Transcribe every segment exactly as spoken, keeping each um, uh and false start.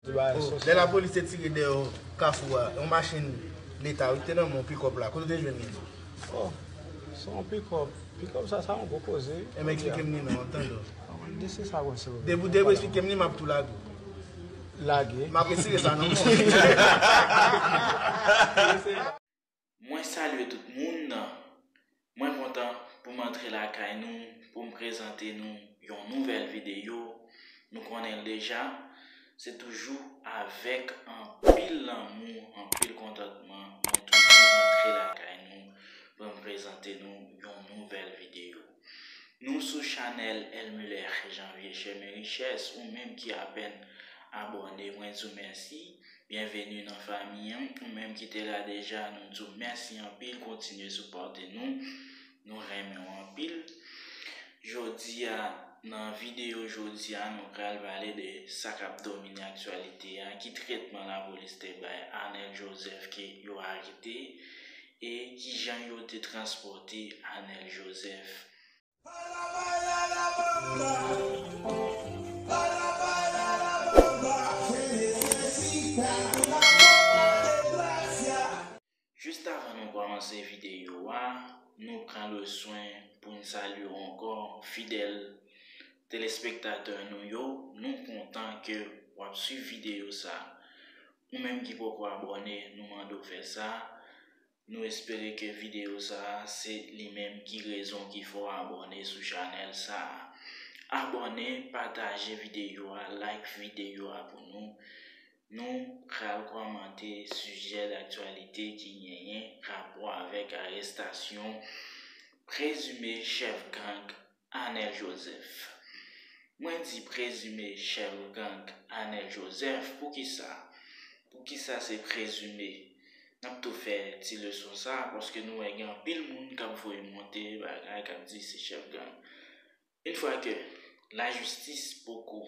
Di bagay sòsyè. Lè lapolis te tire dèyè kafou a, yon machin leta wi ki te nan men w, pikòp la, kote w te jwenn li? Oh, se yon pikòp. Pikòp sa, sa yon gwo koze wi. Enben, eksplike m li non, m ap tande w. Di se sa konsa. Depi w, depi w eksplike m li, m ap tou lage w. Lage. M ap retire sa nan men w. Mwen salye tout moun. Mwen kontan pou m antre lakay nou, pou m prezante nou yon nouvèl videyo. Nou konnen l deja, se toujou avèk anpil lanmou, anpil kontantman mwen toujou antre lakay nou pou m prezante nou yon nouvèl videyo. Nou sou chanèl Elmuler Janvier Chemin Richesse, ou menm ki apèn abòne, mwen di w mèsi. Byenveni nan fanmi an. Ou menm ki te la deja, nou di w mèsi anpil. Kontinye sipòte nou. Nou renmen w anpil. Jodi a, nan videyo jodi a, nou pral pale de sa k ap domine aktyalite a, ki tretman lapolis te bay Arnel Joseph ke yo arete, e kijan yo te transpòte Arnel Joseph. Jis avan nou kòmanse videyo a, nou pran le swen pou n salye ankò fidèl telespektatè nou yo. Nou kontan ke w ap swiv videyo sa. Ou menm ki poko abòne, nou mande w fè sa. Nou espere ke videyo sa a se li menm ki rezon ki fè w abòne sou chanèl sa a. Abòne, pataje videyo a, like videyo a pou nou. Nou pral kòmante sijè daktyalite ki genyen rapò avèk arestasyon prezime chèf gang Arnel Joseph. Mwen di prezime chèf gang Arnel Joseph, poukisa? Poukisa se prezime? N ap tou fè ti leson sa, paske nou wè gen anpil moun k ap voye monte bagay, k ap di se chèf gang. Yon fwa ke lajistis poko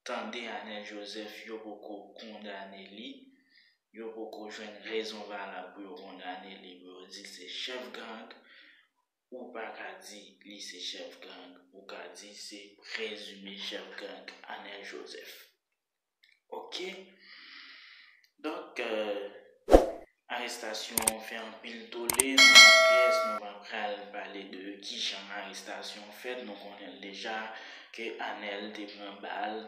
tande Arnel Joseph, yo poko kondane li, yo poko jwenn rezon valab pou yo kondane li, pou yo di l se chèf gang, ou pa ka di li se chèf gang, ou ka di se prezime chèf gang Arnel Joseph. Oke? Donk, euh, arestasyon an fè anpil tole nan laprès, nou pa pral pale de kijan arestasyon an fèt, nou konnen l deja ke Arnel te pran bal,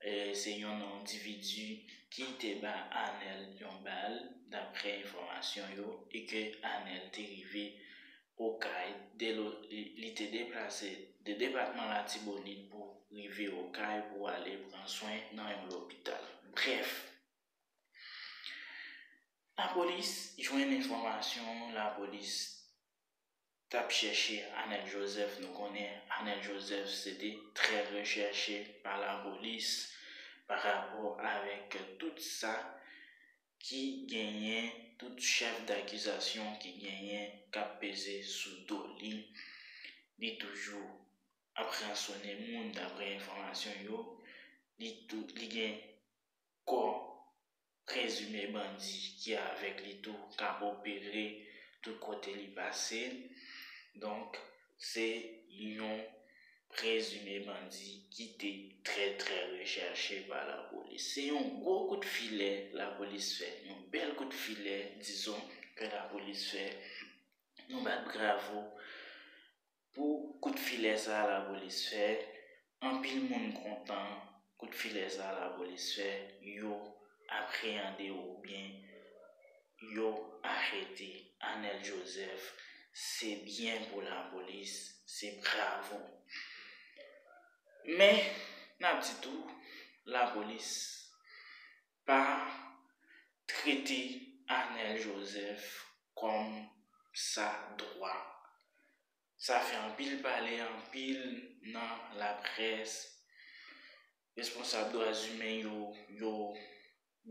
e se yon endividi ki te ba Arnel yon bal, daprè enfòmasyon yo, e ke Arnel te rive Okay, de lo-, li, li te deplase de depatman Latibonit pou rive Okay pou ale pran swen nan yon lopital. Brèf, lapolis jwenn enfòmasyon, lapolis t ap chèche Arnel Joseph. Nou konnen Arnel Joseph se te trè rechèche pa lapolis pa rapò avèk tout sa ki genyen, tout chèf dakizasyon ki genyen k ap peze sou do li. Li toujou ap ransone moun, daprè enfòmasyon yo. Li tou, li gen kò prezime bandi ki avèk li tou, k ap opere tout kote li pase. Donk, se yon prezime bandi ki te trè, trè rechèche pa lapolis. Se yon gwo kout filè lapolis fè, yon bèl kout filè, dizon, ke lapolis fè. Nou bat bravo pou kout filè sa a lapolis fè. Anpil moun kontan kout filè sa a lapolis fè. Yo apreyande oubyen yo arete Arnel Joseph. Se byen pou lapolis, se bravo. Men, n ap di tou, lapolis pa trete Arnel Joseph kòm sa dwa. Sa fè anpil pale, anpil nan laprès. Responsab dwa imen yo, yo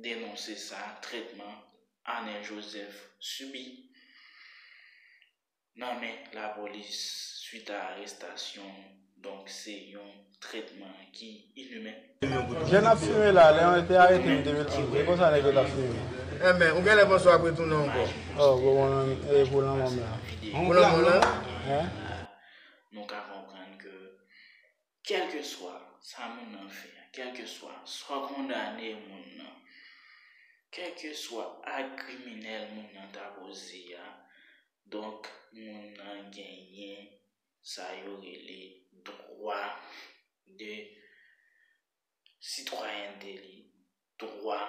denonse sa, tretman Arnel Joseph sibi nan men lapolis swit a arestasyon. Donk, se yon tretman ki inimen. Jan n ap fimen la, lè yo te arete m de mil onz, se konsa nèg yo t ap fimen. Enben, ou genlè panse w ap retounen ankò? Oh, bon, mwen menm, e pou lanmò m la. Pou lanmò m la? Hein? Nou ka konprann ke kèlkeswa sa moun nan fè a, kèlkeswa, swa kondane moun nan, kèlkeswa ak kriminèl moun nan ta poze a, donk moun nan genyen sa yo rele dwa de sitwayènte li, dwa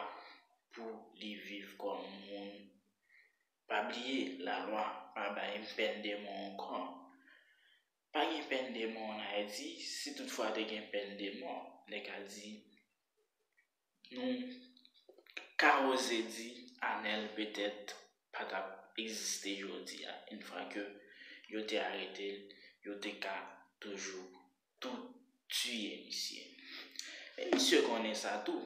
pou li viv kòm moun. Pa bliye, lalwa pa bay pèn de mò ankò. Pa gen pèn de mò ann Ayiti, si toutfwa te gen pèn de mò, nèg ka di, nou ka oze di Anèl petèt pa t ap egziste jodi a, yon fwa ke yo te arete l, yo te ka toujou tou tiye misye. Men misye konnen sa tou.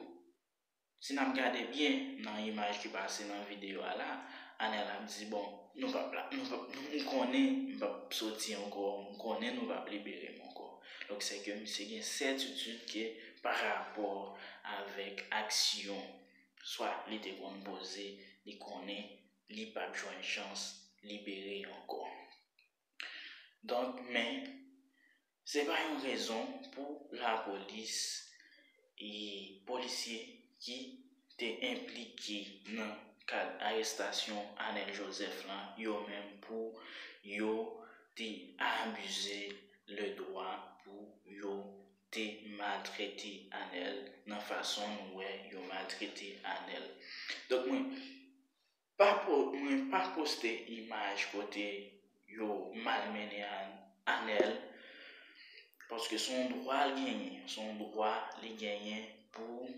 Si n ap gade byen nan imaj ki pase nan videyo a la, Anèl ap di, bon, nou p ap la, nou p ap, nou, m konnen m p ap soti ankò, m konnen nou p ap libere m ankò. Donk, se ke misye gen sètitid ke pa rapò avèk aksyon, swa li te konn poze, li konnen li p ap jwenn chans libere ankò. Donk, men, se pa yon rezon pou lapolis e polisye ki te enplike nan kad arestasyon Anèl Joseph lan, yo menm pou yo te abize le dwa pou yo te maltrete Anèl nan fason nou wè yo maltrete Anèl. Donk, mwen, pa po-, mwen pa poste imaj kote yo malmennen An-, Anèl, paske se yon dwa l genyen, se yon dwa li genyen pou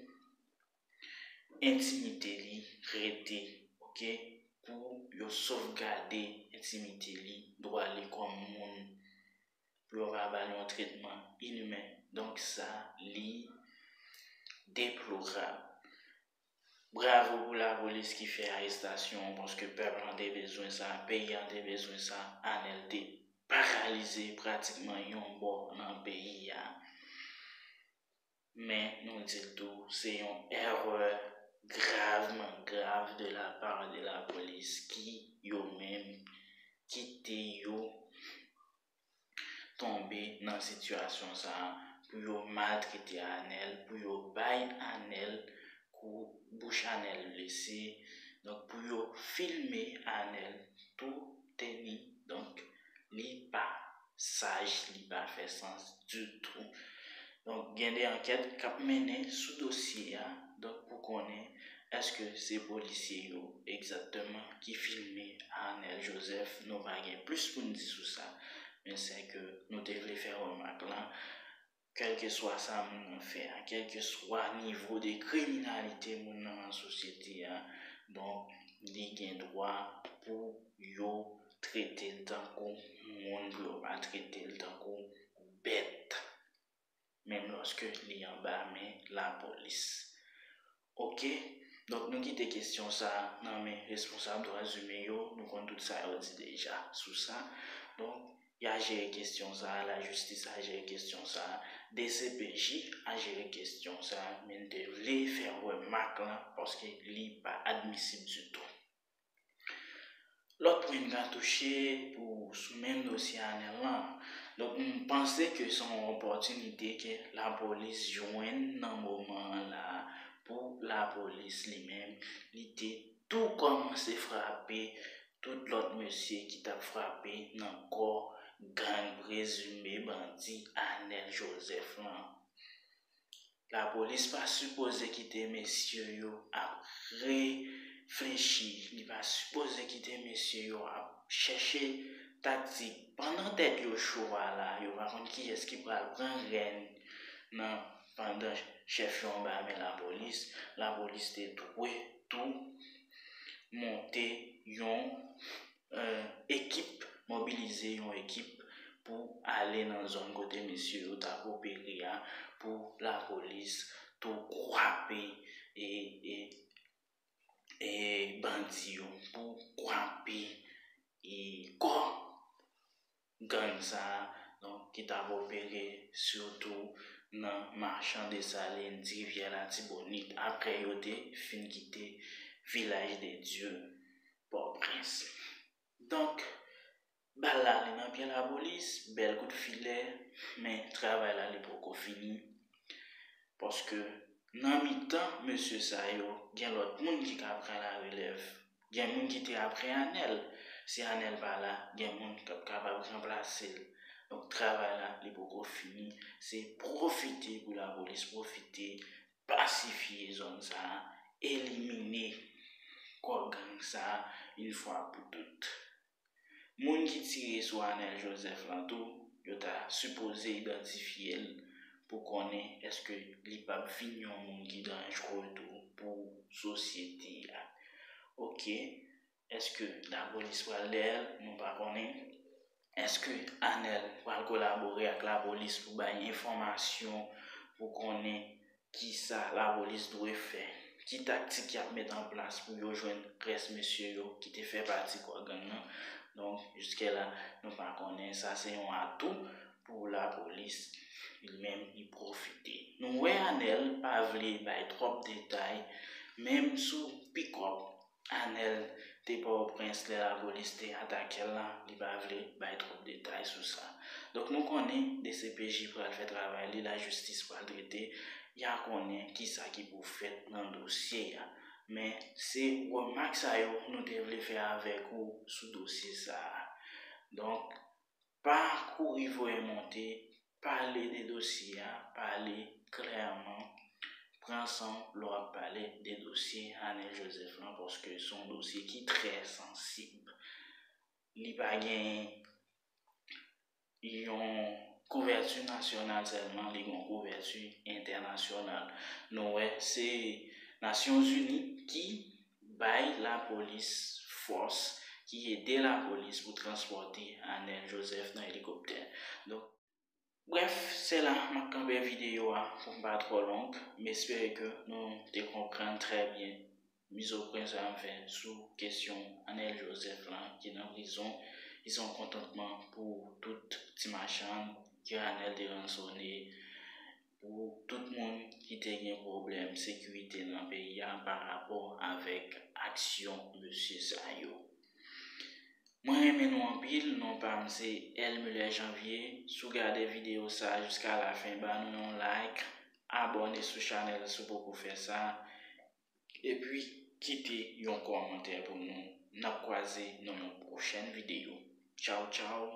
entimite li rete, oke? Pou yo sovgade entimite li, dwa li kòm moun, pou yo pa ba l yon tretman inimen. Donk sa, li deplorab. Bravo pou lapolis ki fè arestasyon, paske pèp lan te bezwen sa, peyi a te bezwen sa, Anèl te paralize pratikman yon bò nan peyi a. Men, nou di l tou, se yon erè gravman grav de la part de la police ki, yo menm, kite yo tonbe nan sitiyasyon sa a, pou yo maltrete Anèl, pou yo bay Anèl kou, bouch Anèl blese, donk pou yo filme Anèl tou teni, donk li pa saj, li pa fè sans ditou. Donk, gen de ankèt k ap mennen sou dosye a, donk, pou konnen èske se polisye yo egzakteman ki filme Anèl Joseph. Nou pa gen plis pou n di sou sa, men se ke nou te vle fè remak lan, kèlkeswa sa moun nan fè a, kèlkeswa nivo de kriminalite moun nan nan sosyete a, donk, li gen dwa pou yo trete l tankou moun, pou yo pa trete l tankou bèt, menm lòske li anba men lapolis. Oke? Donk, nou kite kesyon sa a nan men responsab dwa imen yo, nou konn tout sa yo di deja sou sa. Donk, y a jere kesyon sa a, lajistis a jere kesyon sa a, D C P J a jere kesyon sa a, men n te vle fè remak lan, paske li pa admisib ditou. Lòt pwen n ka touche pou sou menm dosye Anèl lan. Donk, m panse ke se yon opòtinite ke lapolis jwenn nan moman an la a pou lapolis li menm, li te tou kòmanse frape tout lòt mesye ki t ap frape nan kò gang prezime bandi Anèl Joseph lan. Lapolis pa sipoze kite mesye yo ap reflechi, li pa sipoze kite mesye yo ap chèche taktik. Pandan tèt yo cho a la, yo pa konn kiyès ki pral pran rèn nan, pandan chèf yo anba men lapolis, lapolis te dwe tou monte yon, eh, ekip, mobilize yon ekip pou ale nan zòn kote mesye yo t ap opere a, pou lapolis tou kwape e, e, e bandi yo, pou kwape e kò gang sa a, donk, ki t ap opere sitou nan Machan Desalin, Rivyè Latibonit, apre yo te fin kite Vilaj de Dye, Pòtoprens. Donk, bal la, li nan pye lapolis, bèl kout filè, men travay la, li poko fini. Paske nan mitan mesye sa yo, gen lòt moun ki ka pran larelèv. Gen moun ki te apre Anèl. Si Anèl pa la, gen moun k ap kapab ranplase l. Donk, travay la, li poko fini. Se pwofite pou lapolis pwofite pasifye zòn sa a, elimine kò gang sa a, yon fwa pou tout. Moun ki tire sou Anèl Joseph lan tou, yo ta sipoze idantifye l pou konnen èske li p ap vin yon moun ki danjre tou pou sosyete a. Oke, èske lapolis pral dèyè l? Nou pa konnen. Èske Anèl pral kolabore ak lapolis pou bay enfòmasyon pou konnen kisa lapolis dwe fè? Ki taktik y ap met an plas pou yo jwenn rès mesye yo ki te fè pati kò gang nan? Donk, jiskela, nou pa konnen. Sa se yon atou pou lapolis. Li menm, li pwofite. Nou wè Anèl pa vle bay twòp detay, menm sou pikòp Anèl te Pòtoprens lè lapolis te atake l la, li pa vle bay twòp detay sou sa. Donk, nou konnen D C P J pral fè travay li, lajistis pral trete, y a konnen kisa ki pou fèt nan dosye a. Men, se remak sa yo nou te vle fè avèk ou sou dosye sa a. Donk, pa kouri voye monte, pale de dosye a, pale klèman, pran san w lè w ap pale de dosye Anèl Joseph lan, paske se yon dosye ki trè sansib. Li pa gen yon kouvèti nasyonal sèlman, li gen yon kouvèti entènasyonal. Nou wè, se Nasyonzini ki bay lapolis fòs, ki ede lapolis pou transpòte Anèl Joseph nan elikoptè. Donk, brèf, se la m ap kanpe videyo a pou m pa twò long. M espere ke nou te konprann trè byen mizopwen sa m fè sou kesyon Anèl Joseph lan ki nan prizon. Li se yon kontantman pou tout ti machann ke Anèl te ransone, pou tout moun ki te gen pwoblèm sekirite nan peyi a pa rapò avèk aksyon mesye sa yo. Mwen renmen nou anpil, non pa m se Elmuller Janvier. Si w gade videyo sa a jiska lafen, ba nou yon like, abòne sou chanèl si w poko fè sa, epi kite yon kòmantè pou nou. N ap kwaze nan yon pwochèn videyo. Tchaw, tchaw!